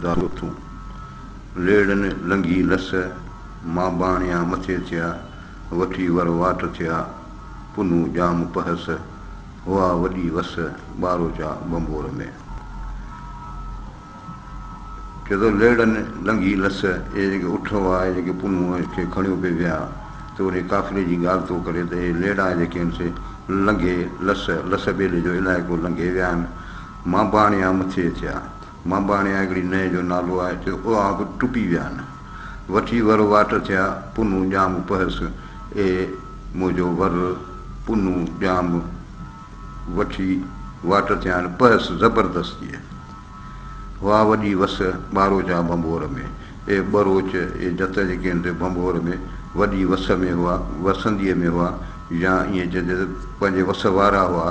داروٿون. ليڙن لنگهي لس، مان باڻيا مٿي ٿيا، وٺي ور واٽ ٿيا، پنهون ڄام پهس، هئا وڏي وس، ٻاروچا ڀنڀور ۾. چئي ٿو ليڙن لنگهي لس، اهي جيڪي اٺ هئا، اهي جيڪي پنهونء کي کڻيو پئي ويا، ته انهي قافلي جي ڳالهه ٿو ڪري ته اهي ليڙا جيڪي آهن سي لنگهي لس، لس ٻيلي جو علائقو لنگهي ويا آهن، مان باڻيا مٿي ٿيا. مانباڻيا هڪڙي نئين جو نالو آهي، چيو اها به ٽپي ويا آهن. وٺي ور واٽ ٿيا، پنهون ڄام پهس، اي منهنجو ور پنهون ڄام وٺي واٽ ٿيا آهن، پهس زبردستيء. هئا وڏي وس ٻاروچا ڀنڀور ۾، اي ٻروچ، اي جت جيڪي آهن سي ڀنڀور ۾ وڏي وس ۾ هئا، وسنديء ۾ هئا يا ائين چئجي ته پنهنجي وس وارا هئا.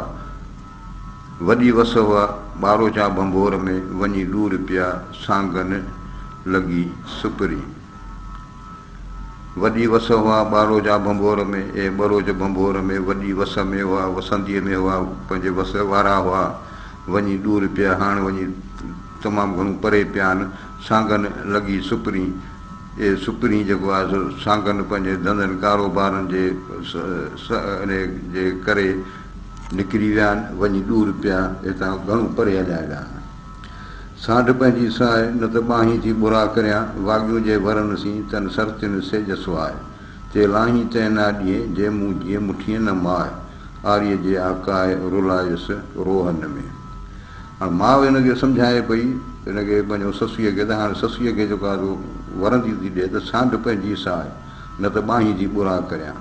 وڏي وس هئا، ٻاروچا ڀنڀور ۾، وڃي ڏور پيا، سانگن لڳي سپرين. وڏي وس هئا، ٻاروچا ڀنڀور ۾، اي ٻروچ ڀنڀور ۾، وڏي وس ۾ هئا، وسنديء ۾ هئا، پنهنجي وس وارا هئا، وڃي ڏور پيا، هاڻ وڃي تمام گهڻو پري پيا آهن، سانگن لڳي سپرين. اي سپرين جيڪو آهي سو سانگن پنهنجي ڌنڌن ڪاروبارن جي جي ڪري نڪري ويا آهن، وڃي ڏور پيا، هتان گهڻو پري هليا ويا آهن. سانڍ پنهنجي ساء، نه ته ٻانهين ٿي ٻرا ڪريان، واڳيون جي ورن سين، تن سرتين سيج سواء. تي لاهين تنهن نا ڏينهن، جي مون جيئن مٺيء نه ماء. آريء جي آڪاء، رلايس روهن ۾. هاڻ ماء هن کي سمجهائي پئي، هن کي پنهنجو سسئيء کي ته هاڻ سسئيء کي جيڪو آهي سو ورندي ٿي ڏئي ته سانڍ پنهنجي ساء. نه ته ٻانهين ٿي ٻرا ڪريان.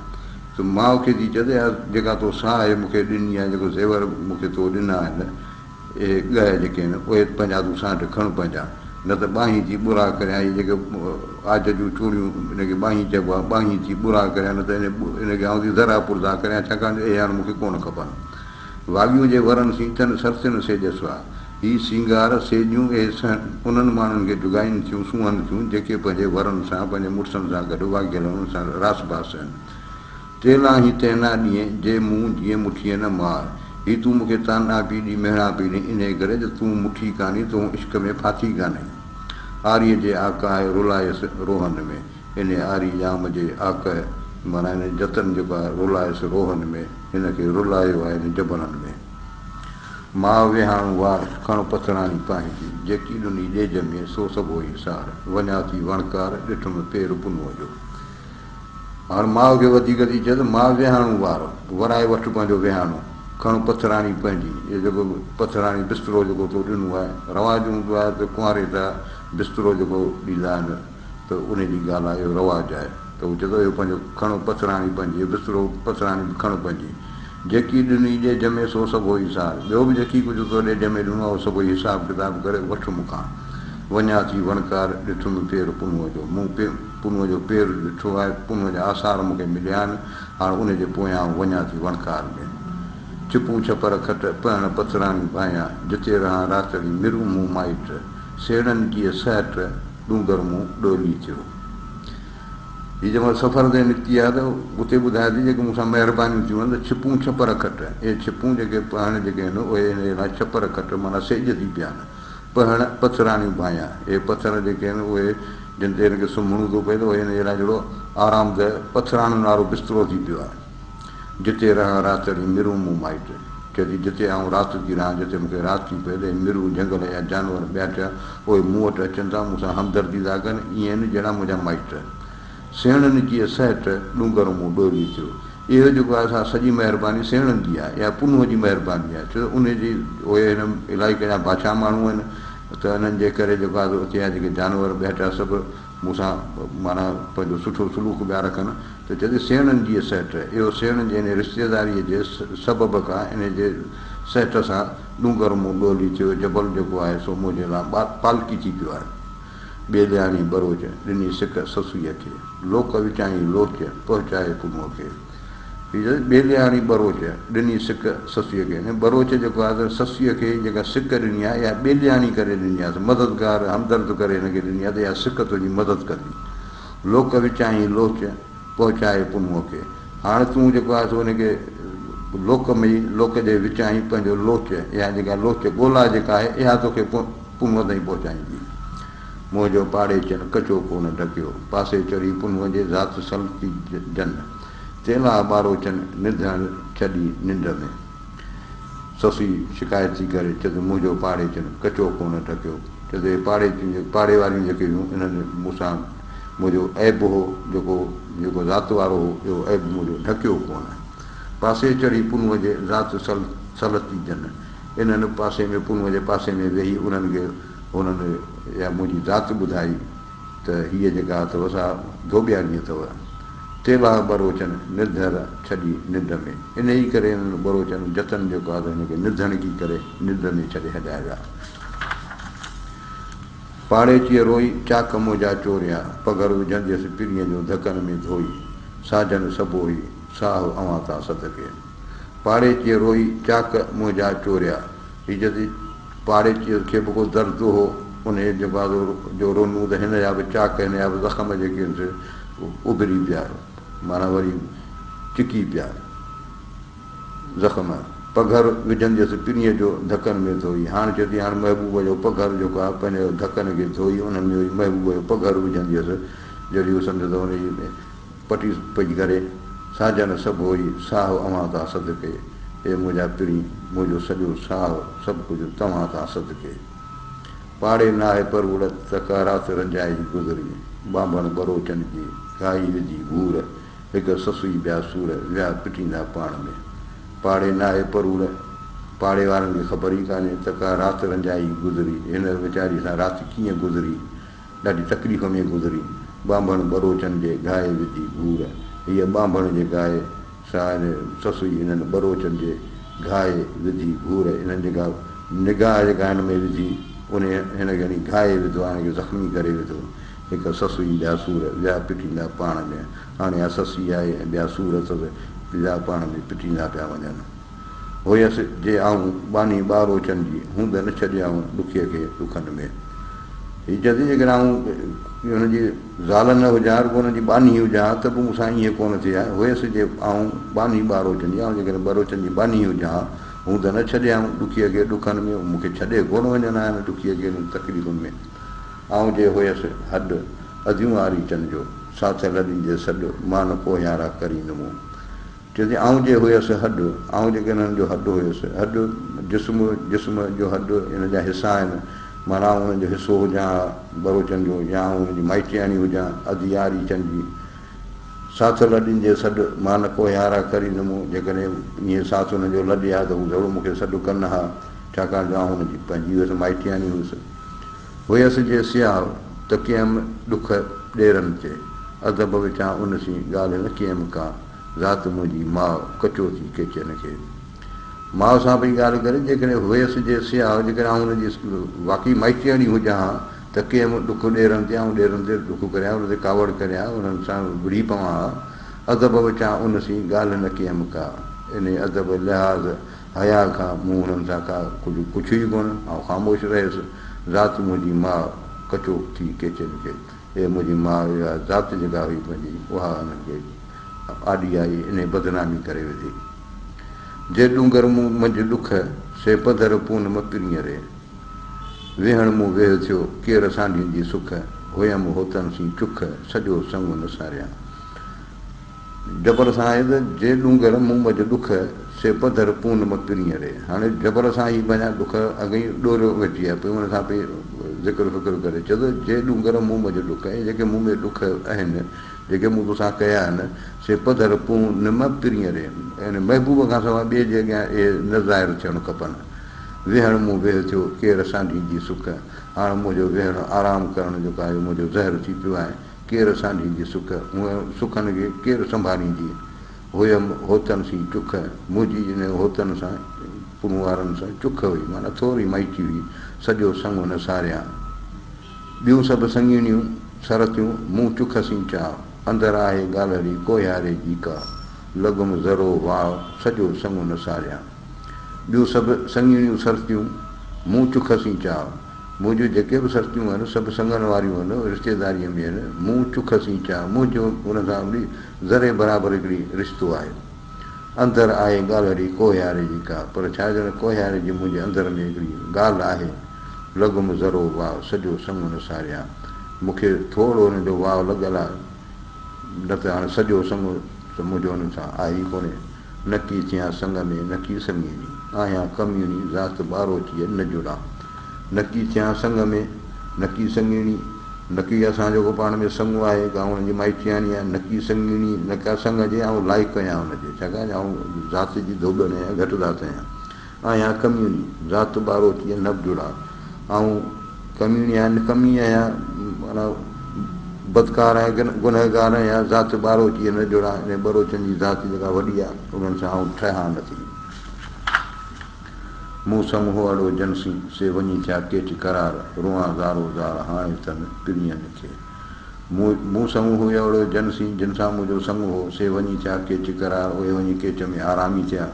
ته ماء کي ٿي چئي ته يار جيڪا تو ساهه مون کي ڏني آهي، جيڪو زيور مون کي تو ڏنا آهن، اهي ڳهه جيڪي آهن، اهي پنهنجا تون سانڍ کڻ پنهنجا، نه ته ٻانهين ٿي ٻرا ڪريان. هي جيڪي عاج جون چوڙيون ان کي ٻانهين چئبو آهي، ٻانهين ٿي ٻرا ڪريان، نه ته ان کي آئون ٿي ذرا پرزا ڪريان، ڇاڪاڻ جو اهي هاڻ مون کي ڪونه کپن. واڳيون جي ورن سين، تن سرتين سيج سوا. هي سينگار، سيڄون، اهي سهن انهن ماڻهن کي جڳائين ٿيون، سونهن ٿيون، جيڪي پنهنجي ورن سان، پنهنجي مڙسن سان گڏ واڳيل انهن سان راس باس آهن. تيلان هي تهنا ڏينهن، جي مون جيئن مٺيء نه مار. هي تون مون کي طعنا پي ڏي، مهڻا پي ڏين، انهيء ڪري جو تون مٺي ڪانهين، تون عشق ۾ ڦاٿي ڪانهين. آريء جي آڪاهه رلايس روهن ۾. انهيء آري ڄام جي آڪهه معنيٰ هن جتن جيڪو آهي رلايس روهن ۾، هن کي رلايو آهي هن جبلن ۾. ماء ويهاڻو وار، کڻ پٿراڻي پنهنجي، جيڪي ڏني ڏيج ۾، سو سڀوئي سار. وڃان ٿي وڻڪار، ڏٺم پير پنهونء جو. هاڻ ماء کي وڌيڪ ٿي چئي ته ماء ويهاڻو وار، ورائي وٺ پنهنجو ويهاڻو، کڻ پٿراڻي پنهنجي، اهو جيڪو پٿراڻي بسترو جيڪو تو ڏنو آهي، رواج هوندو آهي ته ڪنواري ته بسترو جيڪو ڏيندا آهن ته انهي جي ڳالهه آهي، اهو رواج آهي ته هو چئي ٿو اهو پنهنجو کڻ پٿراڻي پنهنجي، اهو بسترو پٿراڻي به کڻ پنهنجي. جيڪي ڏني ڏيڍ ۾ سو سڀوئي سار. ٻيو به جيڪي ڪجهه تو ڏيڍ ۾ ڏنو آهي اهو سڀوئي حساب ڪتاب ڪري وٺ مون کان. وڃان ٿي وڻڪار، ڏٺم پير پنهونء جو. مون پنهونء جو پير ڏٺو آهي، پنهونء جا آثار مون کي مليا آهن، هاڻ ان جي پويان آئون وڃان ٿي وڻڪار ۾. چپون ڇپر کٽ، پهڻ پٿراڻيون ڀانئيان، جتي رهان راتڙي، مرون مون مائٽ، سيڙن جيء سهٽ، ڏونگر مون ڏولي ٿيو. هي جنهن مهل سفر تي نڪتي آهي ته اتي ٻڌائي ٿي جيڪي مون سان مهربانيون ٿيون آهن ته ڇپون ڇپر کٽ، اهي ڇپون جيڪي پهڻ جيڪي آهن اهي هن جي لاء ڇپر کٽ معنيٰ سيڄ ٿي پيا آهن. پهڻ پٿراڻيون ڀانئيان، اهي پٿر جيڪي آهن اهي جن تي هن کي سمهڻو ٿو پئي ته اهي هن جي لاء جهڙو آرامده پٿراڻين وارو بسترو ٿي پيو آهي. جتي رهان راتڙي مرون مون مائٽ. چئي ٿي جتي آئون رات ٿي رهان، جتي مون کي رات ٿي پئي ته اهي مرون جهنگل جا جانور ٻيا ٽيا اهي مون وٽ اچن ٿا، مون سان همدردي ٿا ڪن، ائين نه جهڙا منهنجا مائٽ. سيڻن جيء سهٽ، ڏونگر مون ڏوري ٿيو. اهو جيڪو آهي سا سڄي مهرباني سيڻن جي آهي يا پنهونء جي مهرباني آهي، ڇو ته انهي جي اهي هن علائقي جا بادشاهه ماڻهو آهن ته انهن جي ڪري جيڪو آهي سو اتي جا جيڪي جانور ٻيا ٽيا سڀ مون سان معنيٰ پنهنجو سٺو سلوڪ پيا رکن ته چئي ٿي سيڻن جي سهٽ، اهو سيڻن جي انهي رشتيداريء جي سبب کان انهي جي سهٽ سان ڏونگر مون ڏولي ٿيو، جبل جيڪو آهي سو منهنجي لاء پالڪي ٿي پيو آهي. ٻيلياڻي ٻروچ، ڏني سڪ سسئيء کي. لوڪ وچائين لوچ، پهچائي پنهونء کي. هي چئي ٿي ٻيلياڻي ٻروچ، ڏني سڪ سسئيء کي. يعني ٻروچ جيڪو آهي ته سسئيء کي جيڪا سڪ ڏني آهي اها ٻيلياڻي ڪري ڏني آهي، مددگار، همدرد ڪري هن کي ڏني آهي ته اها سڪ تنهنجي مدد ڪندي. لوڪ وچائين لوچ، پهچائي پنهونء کي. هاڻ تون جيڪو آهي سو ان کي لوڪ ۾ ئي، لوڪ جي وچان ئي پنهنجو لوچ، اها جيڪا لوچ، ڳولا جيڪا آهي، اها توکي پنهونء تائين پهچائيندي. منهنجو پاڙيچن ڪچو ڪونه ڍڪيو، پاسي چڙهي پنهونء جي ذات سلطي جن، تيلاهه ٻاروچن نڌڻ ڇڏي ننڊ ۾. سسئي شڪايت ٿي ڪري، چئي ته منهنجو پاڙيچن ڪچو ڪونه ڍڪيو. چئي ته اهي پاڙيچيون پاڙي واريون جيڪي هيون انهن مون سان منهنجو عيب هو جيڪو جيڪو ذات وارو هو اهو عيب منهنجو ڍڪيو ڪونه. پاسي چڙهي پنهونء جي ذات سلطي جن، انهن پاسي ۾ پنهونء جي پاسي ۾ ويهي انهن کي هنن اها منهنجي ذات ٻڌائي ته هيء جيڪا اٿو سا ڌوٻياڻي اٿو. تيلاهه ٻروچن نڌر ڇڏي ننڊ ۾. انهيء ڪري انهن ٻروچن جتن جيڪو آهي ته هن کي نڌڻڪي ڪري ننڊ ۾ ڇڏي هليا ويا. پاڙيچيء روئي چاڪ منهنجا چوريا، پگهر وجهنديس پرينء جو ڌڪن ۾ ڌوئي، ساجن سڀوئي، ساهه اوهان تان صدقي. پاڙيچيء روئي چاڪ منهنجا چوريا. هي جتي پاڙيچيء کي به ڪو درد هو، انهيء جي بعد جو رونو ته هن جا به چاڪ، هن جا به زخم جيڪي آهن سي اڀري پيا، معنيٰ وري چڪي پيا زخم. پگهر وجهنديس پرينء جو ڌڪن ۾ ڌوئي. هاڻ چئي ٿي، هاڻ محبوب جو پگهر جيڪو آهي، پنهنجي ڌڪن کي ڌوئي، انهن ۾ وري محبوب جو پگهر وجهنديس، جهڙي هو سمجهه ته ان جي پٽي پئي ڪري، ساجن سڀوئي ساهه اوهان تان صدقي، اي منهنجا پرين، منهنجو سڄو ساهه سڀ ڪجهه توهان تان صدقي. پاڙي ناهي پروڙ ته ڪا رات رنجائي گذري، ٻانڀڻ ٻروچن جي گهائي وڌي گهور، هڪ سسئي ٻيا سور، ويا پٽيندا پاڻ ۾. پاڙي ناهي پروڙ، پاڙي وارن کي خبر ئي ڪانهي ته ڪا رات رنجائي گذري، هن ويچاري سان رات ڪيئن گذري، ڏاڍي تڪليف ۾ گذري. ٻانڀڻ ٻروچن جي گهائي وڌي گهور. هيء ٻانڀڻ جيڪا آهي سا هن سسئي انهن ٻروچن جي گهائي وڌي گهور. انهن جيڪا نگاهه جيڪا هن ۾ وڌي انهيء هن کي هڻي گهائي وڌو آهي، هن کي زخمي ڪري وڌو. هڪ سسئي ٻيا سور، ويا پٽيندا پاڻ ۾. هاڻي اها سسئي آهي ۽ ٻيا سور اٿس، ويا پاڻ ۾ پٽيندا پيا وڃن. هيس جي آئون ٻانهي ٻاروچن جي، هوند نه ڇڏيائون ڏکيء کي ڏکن ۾. هي چئي ٿي جيڪڏهن آئون هن جي زال نه هجان ها، رڳو هن جي ٻانهي هجان ها ته به مون سان ائين ڪونه ٿئي ها. هيس جي آئون ٻانهي ٻاروچن جي، آئون جيڪڏهن ٻروچن جي ٻانهي هجان ها، هوند نه ڇڏيائون ڏکيء کي ڏکن ۾، مون کي ڇڏي ڪونه وڃن ها هن ڏکيء کي هنن تڪليفن ۾. آئون جي هيس هڏ، اديون آريچن جو، ساٿ لڏيندي سڏ، مان نه ڪوهيارا ڪرين مون. چئي ٿي، آئون جي هيس هڏ، آئون جيڪڏهن انهن جو هڏ هيس، هڏ، جسم، جسم جو هڏ، ان جا حصا آهن، معنيٰ آئون انهن جو حصو هجان ها، ٻروچن جو، يا آئون انهن جي مائٽياڻي هجان، اڌ ياري چن جي. ساٿ لڏين جي سڏ، مان نه ڪوهيارا ڪرين مون، جيڪڏهن ائين ساٿ انهن جو لڏي ها ته هو ضرور مون کي سڏ ڪن ها، ڇاڪاڻ جو آئون انهن جي پنهنجي هيس، مائٽياڻي هيس. هيس جي سياهه، ته ڪيم ڏک ڏيرن تي، ادب وچان ان سين ڳالهه نه ڪيم ڪا، ذات منهنجي ماء، ڪچو ٿي ڪيچين کي. ماء سان پئي ڳالهه ڪري، جيڪڏهن هيس جي سياهه، جيڪڏهن آئون ان جي واقعي مائٽياڻي هجان ها، ته ڪيم ڏک ڏيرن تي، آئون ڏيرن تي ڏک ڪريان، انهن تي ڪاوڙ ڪريان، انهن سان وڙهي پوان ها، ادب وچان ان سين ڳالهه نه ڪيم ڪا، انهيء ادب، لحاظ، حياء کان مون انهن سان ڪا ڪجهه پڇيو ئي ڪونه، آئون خاموش رهيس. ذات منهنجي ماء ڪچو ٿي ڪيچين کي. اي منهنجي ماء اها ذات جيڪا هئي پنهنجي اها انهن کي آڏي آئي انهي بدنامي ڪري وڌي. جي ڏونگر مون منجهه ڏک، سي پڌر پون م پرينء ري. ويهڻ مون ويهه ٿيو، ڪير سانڍيندي سک، هيم هوتن سين چک، سڄو سڱ نه ساريان. جبر سان آهي ته جي ڏونگر مون منجهه ڏک، سي پڌر پون م پرينء ري. هاڻي جبر سان هي پنهنجا ڏک اڳ ئي ڏوريو ويٺي آهي، پوء ان سان پئي ذڪر فڪر ڪري. چئي ٿو، جي ڏونگر مون منجهه ڏک، ۽ جيڪي مون ۾ ڏک آهن، جيڪي مون توسان ڪيا آهن، سي پڌر پون م پرينء ري. يعني محبوب کان سواء ٻئي جي اڳيان اهي نه ظاهر ٿيڻ کپن. ويهڻ مون ويهه ٿيو، ڪير سانڍيندي سک. هاڻ منهنجو ويهڻ آرام ڪرڻ جيڪو آهي، منهنجو زهر ٿي پيو آهي. ڪير سانڍيندي سک، هونء سکن کي ڪير سنڀاليندي؟ هيم هوتن سين چک، منهنجي انهن هوتن سان، پنهون وارن سان، چک هئي، معنيٰ ٿوري مائٽي هئي، سڄو سڱ نه ساريان. ٻيون سڀ سڱيڻيون سرتيون، مون چک سين چاء، اندر آهي ڳالهڙي ڪوهياري جي ڪا، لڳم ذرو واء، سڄو سڱ نه ساريان. ٻيون سڀ سڱيڻيون سرتيون، مون چک سين چاء. منهنجون جيڪي به سرتيون آهن، سڀ سڱن واريون آهن، رشتيداريء ۾ آهن. مون چک سين چاء، منهنجو ان سان به ذري برابر هڪڙي رشتو آهي. اندر آهي ڳالهڙي ڪوهياري جي ڪا، پر ڇا جو نه ڪوهياري جي منهنجي اندر ۾ هڪڙي ڳالهه آهي. لڳم ذرو واء، سڄو سڱ نه ساريان. مون کي ٿورو هن جو واء لڳل آهي، نه ته هاڻي سڄو سڱ ته منهنجو هن سان آهي ئي ڪونهي. نڪي ٿيان سڱ ۾، نڪي سڱيڻي. آهيان ڪميڻي، ذات ٻاروچيء نه جڙان. نڪي ٿيان سڱ ۾، نڪي سڱيڻي. نڪي اسان جو ڪو پاڻ ۾ سڱ آهي، ڪا هن جي مائٽياڻي آهي، نڪي سڱيڻي، نه ڪا سڱ جي آئون لائق آهيان ان جي، ڇاڪاڻ جو آئون ذات جي ڌوٻڻ آهيان، گهٽ ذات آهيان. آهيان ڪميڻي، ذات ٻاروچيء نه جڙان. آئون ڪميڻي آهيان، نڪمي آهيان، معنيٰ بدڪار آهيان، گنهگار آهيان، ذات ٻاروچيء نه جڙان، انهي ٻروچن جي ذات جيڪا وڏي آهي، انهن سان آئون ٺهان نه ٿي. مون سڱ هو اڙو جن سين، سي وڃي ٿيا ڪيچ قرار، روئان زارو زار، هاڻي تن پرينء کي. مون سڱ هو اڙو جن سين، جن سان منهنجو سڱ هو، سي وڃي ٿيا ڪيچ قرار، اهي وڃي ڪيچ ۾ آرامي ٿيا،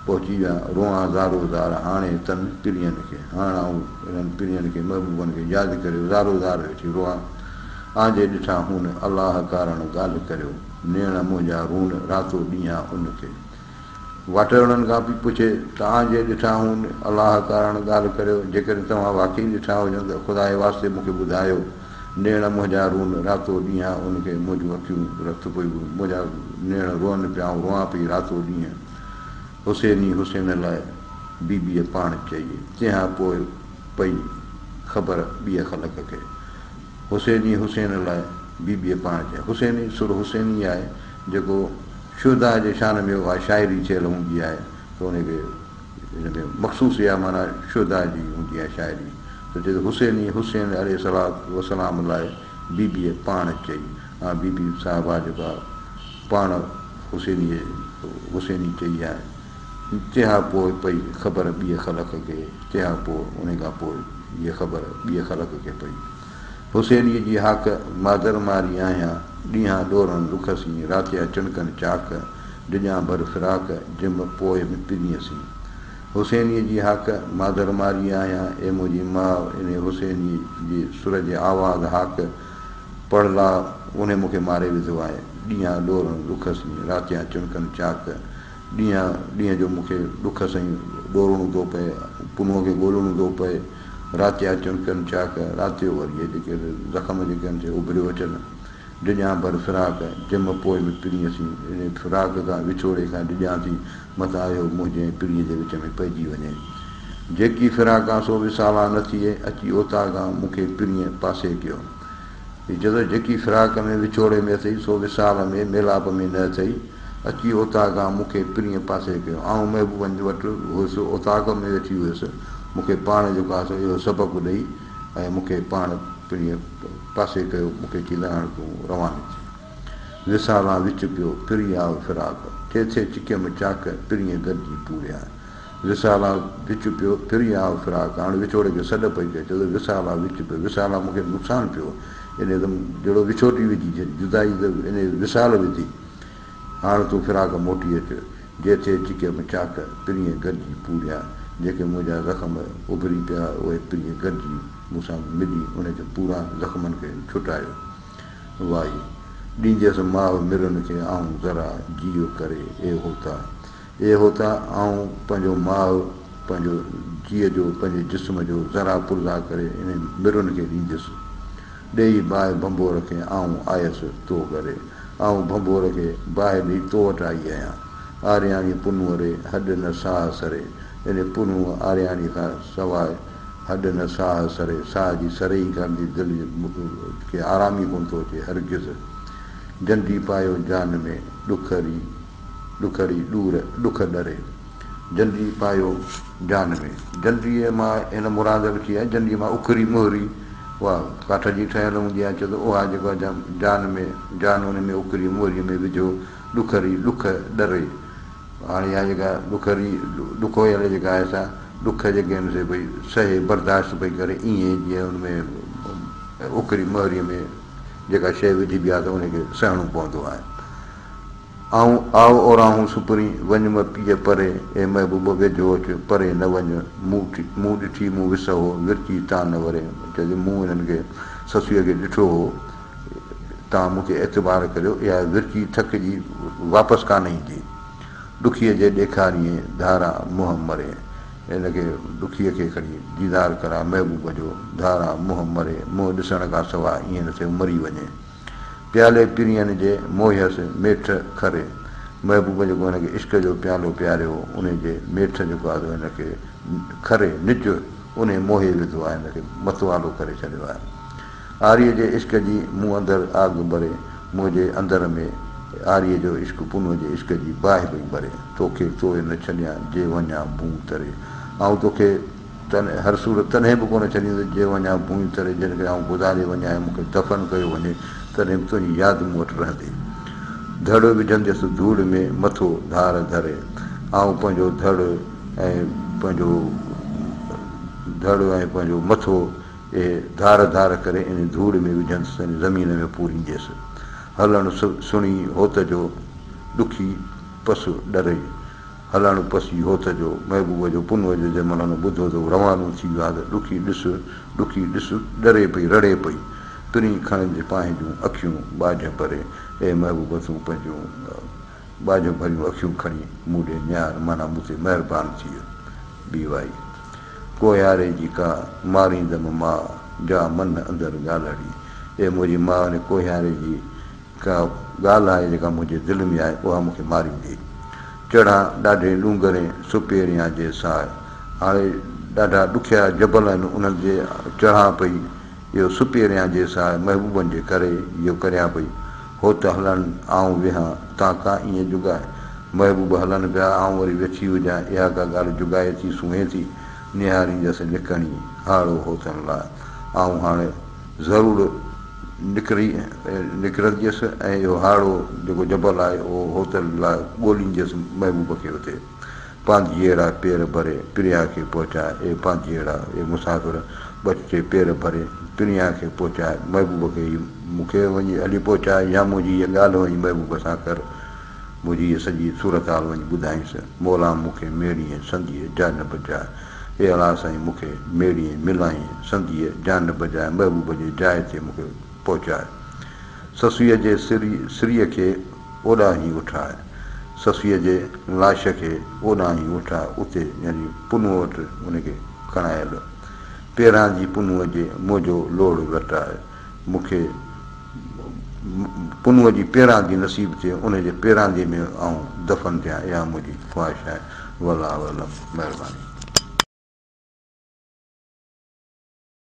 پهچي ويا، روئان زارو زار، هاڻي تن پرينء کي. هاڻ آئون انهن پرينء کي، محبوبن کي، ياد ڪريو، زارو زار ويٺي روئان. آنجي ڏٺا هون، الله ڪارڻ ڳالهه ڪريو، نيڻ منهنجا رون، راتو ڏينهان ان کي. واٽهڙن کان به پڇي، توهان جي ڏٺا هون، الله ڪارڻ ڳالهه ڪريو، جيڪڏهن توهان واقعي ڏٺا هجن ته خدا جي واسطي مون کي ٻڌايو. نيڻ منهنجا رون، راتو ڏينهان ان کي، منهنجون اکيون رت پئي، منهنجا نيڻ روئن پيا، آئون روئان پئي راتو ڏينهن. حسيني حسين لاء بيبيء پاڻ چئي، تنهان پوء پئي خبر ٻيء خلق کي. حسيني حسين لاء بيبيء پاڻ چئي. حسيني سر حسيني آهي، جيڪو شهداء جي شان ۾ اها شاعري ٿيل هوندي آهي ته ان کي ان ۾ مخصوص اها معنيٰ شهداء جي هوندي آهي شاعري ته چئي ٿو حسيني حسين عليه الصلوة والسلام لاء بيبيء پاڻ چئي. اها بيبي صاحبه جيڪا پاڻ حسيني حسيني چئي آهي. تنهان پوء پئي خبر ٻيء خلق کي، تنهان پوء انهي کان پوء هيء خبر ٻيء خلق کي پئي. حسينيء جي هاڪ، مادر ماري آهيان، ڏينهان ڏورن ڏک سين، راتيان چڻڪن چاڪ، ڊڄان ڀر فراق، جم پوء به پرينء سين. حسينيء جي هاڪ، مادر ماري آهيان، اي منهنجي ماء، انهي حسينيء جي سر جي آواز هاڪ، پڙلاء، انهي مون کي ماري وڌو آهي. ڏينهان ڏورن ڏک سين، راتيان چڻڪن چاڪ، ڏينهن ڏينهن جو مون کي ڏک سئين ڏورڻو ٿو پئي، پنهونء کي ڳولڻو ٿو پئي، رات جا چڻڪن چاڪ، رات جو وري اهي جيڪي زخم جيڪي آهن سي اڀريو اچن. ڊڄان ڀر فراق، جم پوء به پرينء سين، انهيء فراق کان، وڇوڙي کان ڊڄان ٿي، متان اهو منهنجي ۽ پرينء جي وچ ۾ پئجي وڃي. جيڪي فراقان سو وصالان نه ٿئي، اچي اوطاقان مون کي پرينء پاسي ڪيو. هي چئي ٿو، جيڪي فراق ۾، وڇوڙي ۾، اٿئي، سو وصال ۾، ميلاپ ۾، نه اٿئي. اچي اوطاق کان مون کي پرينء پاسي ڪيو. آئون محبوبن وٽ هيس، اوطاق ۾ ويٺي هيس. مون کي پاڻ جيڪو آهي سو اهو سبق ڏئي ۽ مون کي پاڻ پرينء پاسي ڪيو. مون کي چي ته هاڻ تون رواني ٿي. وصالان وچ پيو، پرين آء فراق. ٿئي ٿئي چڪيم چاڪ، پرينء گڏجي پوريان. وصالا وچ پيو، پرين آء فراق. هاڻ وڇوڙي کي سڏ پئي ڪئي، چئي ٿو وصالا وچ پيو، وصالا مون کي نقصان پيو، انهيء ته جهڙو وڇوٽي وڌي ڇڏي، جدائي ته انهيء وصال وڌي. هاڻ تون فراق موٽي اچ، جي ٿئي چڪيم چاڪ، پرينء گڏجي پوريان. جيڪي منهنجا زخم اڀري پيا، اهي پرينء گڏجي مون سان ملي انهن کي پوران، زخمن کي ڇٽايو. وائي، ڏينديس ماء مرن کي آئون ذرا جيء ڪري، اي هوتا! اي هوتا! آئون پنهنجو ماء، پنهنجو جيء جو، پنهنجي جسم جو ذرا پرزا ڪري انهن مرن کي ڏيندس. ڏيئي باهه ڀنڀور کي آئون آيس تو گهري. آئون ڀنڀور کي باهه ڏيئي تو وٽ آئي آهيان. آرياڻي پنهونء ري هڏ نه ساهه سري. يعني پنهونء آرياڻيء کان سواء هڏ نه ساهه سري، ساهه جي سري ئي ڪانه ٿي، دل کي آرام ئي ڪونه ٿو اچي هرگز. جنڊي پايو جان ۾، ڏک ري. ڏکڙي ڏور ڏک ڏري، جنڊي پايو جان ۾. جنڊيء مان هن مراد رکي آهي، جنڊيء مان اکري مهري، اها ڪاٺ جي ٺهيل هوندي آهي، چئي ٿو اها جيڪو آهي جان ۾، جان ان ۾ اکري مهريء ۾ وجهو، ڏکري ڏک ڏري. هاڻي اها جيڪا ڏکري ڏکويل جيڪا آهي سا ڏک جيڪي آهن سي پئي سهي برداشت پئي ڪري ائين جيئن ان ۾ اکري مهريء ۾ جيڪا شيء وجهبي آهي ته ان کي سهڻو پوندو آهي. آئون آء اوراهون سپرين، وڃ م پيء پري، اي محبوب ويجهو اچ، پري نه وڃ، مون ڏٺي مون وس هو، ورچي تان نه وري. چئي ٿي مون انهن کي، سسئيء کي، ڏٺو هو، تان مون تي اعتبار ڪريو، اها ورچي ٿڪجي واپس ڪانه ايندي. ڏکيء جي ڏيکاريين، ڌاران منهن مرين. هن کي ڏکيء کي کڻي ديدار ڪراء محبوب جو، ڌاران منهن مري، منهن ڏسڻ کان سواء ائين نه ٿئي مري وڃي. پيالي پرين جي موهيس ميٺ کري، محبوب جيڪو هن کي عشق جو پيالو پياريو هو، انهي جي ميٺ جيڪو آهي سو هن کي کري، نج، انهي موهي وڌو آهي، هن کي متوالو ڪري ڇڏيو آهي. آريء جي عشق جي مون اندر آڳ ٻري، منهنجي اندر ۾ آريء جو عشق پنهونء جي عشق جي باهه پئي ٻري. توکي توء نه ڇڏيان، جي وڃان ڀونء تري. آئون توکي هر صورت تڏهن به ڪونه ڇڏيندس، جي وڃان ڀونء تري، جنھن کي آئون گذاري وڃان ۽ مون کي دفن ڪيو وڃي، تڏهن به تنھنجي ياد مون وٽ رهندي. ڌڙ وجهنديس ڌوڙ ۾، مٿو ڌار ڌري. آئون پنھنجو ڌڙ ۽ پنھنجو ڌڙ ۽ پنھنجو مٿو اهي ڌار ڌار ڪري انهي ڌوڙ ۾ وجهندس يعني زمين ۾ پورينديس. هلڻ سڻي هوت جو، ڏکي پس ڏري. هلڻ پسي هوت جو، محبوب جو پنهونء جو جنهن مهل هن ٻڌو ته هو روانو ٿي ويو آهي ته ڏکي ڏس، ڏکي ڏس، ڏري پئي، رڙي پئي. پرين کڻج پنهنجون اکيون ٻاجهه پري. اي محبوب تون پنهنجون ٻاجهه ڀريون اکيون کڻي مون ڏي نهار، معنيٰ مون تي مهربان ٿيء. ٻي وائي. ڪوهياري جي ڪا ماريندم ماء، جا من اندر ڳالهڙي. اي منهنجي ماء ان ڪوهياري جي ڪا ڳالهه آهي جيڪا منهنجي دل ۾ آهي، اها مون کي ماريندي. چڙهان ڏاڍي ڏونگرين سپيريان جي ساء. هاڻي ڏاڍا ڏکيا جبل آهن، انهن تي چڙهان پئي. اهو سپيريان جي ساء محبوبن جي ڪري اهو ڪريان پئي. هوت هلن آئون ويهان، تان ڪا ائين جڳائي. محبوب هلن پيا، آئون وري ويٺي هجان، اها ڪا ڳالهه جڳائي ٿي، سونهين ٿي. نهاريندس نڪڻي، هاڙهو هوتن لاء. آئون هاڻي ضرور نڪري نڪرنديس ۽ اهو هاڙهو جيڪو جبل آهي، اهو هوتن لاء ڳولينديس محبوب کي اتي. پانڌيئڙا پير ڀري پريان کي پهچاء، اي پانڌيئڙا، اي مسافر، ٻه ٽي پير ڀري پريان کي پهچاء، محبوب کي هي مون کي وڃي هلي پهچاء يا منهنجي هيء ڳالهه وڃي محبوب سان ڪر، منهنجي هيء سڄي صورتحال وڃي ٻڌائينس، مولا مون کي ميڙيئين سنديء جا نه بجاء، اي الله سائين مون کي ميڙيئين ملائين سنديء جا نه بجاء، محبوب جي جاء تي مون کي پهچاء. سسئيء جي سريء کي اوڏانهين اٺاء، سسئيء جي لاش کي اوڏانهين اٺاء، اتي يعني پنهونء وٽ ان کي کڻايل. پيران جي پنهونء جي منهنجو لوڙهه لٽاء، مون کي پنهونء جي پيراندي نصيب ٿئي، ان جي پيرانديء ۾ آئون دفن ٿيان، اها منهنجي خواهش آهي. والله اعلم. مهرباني.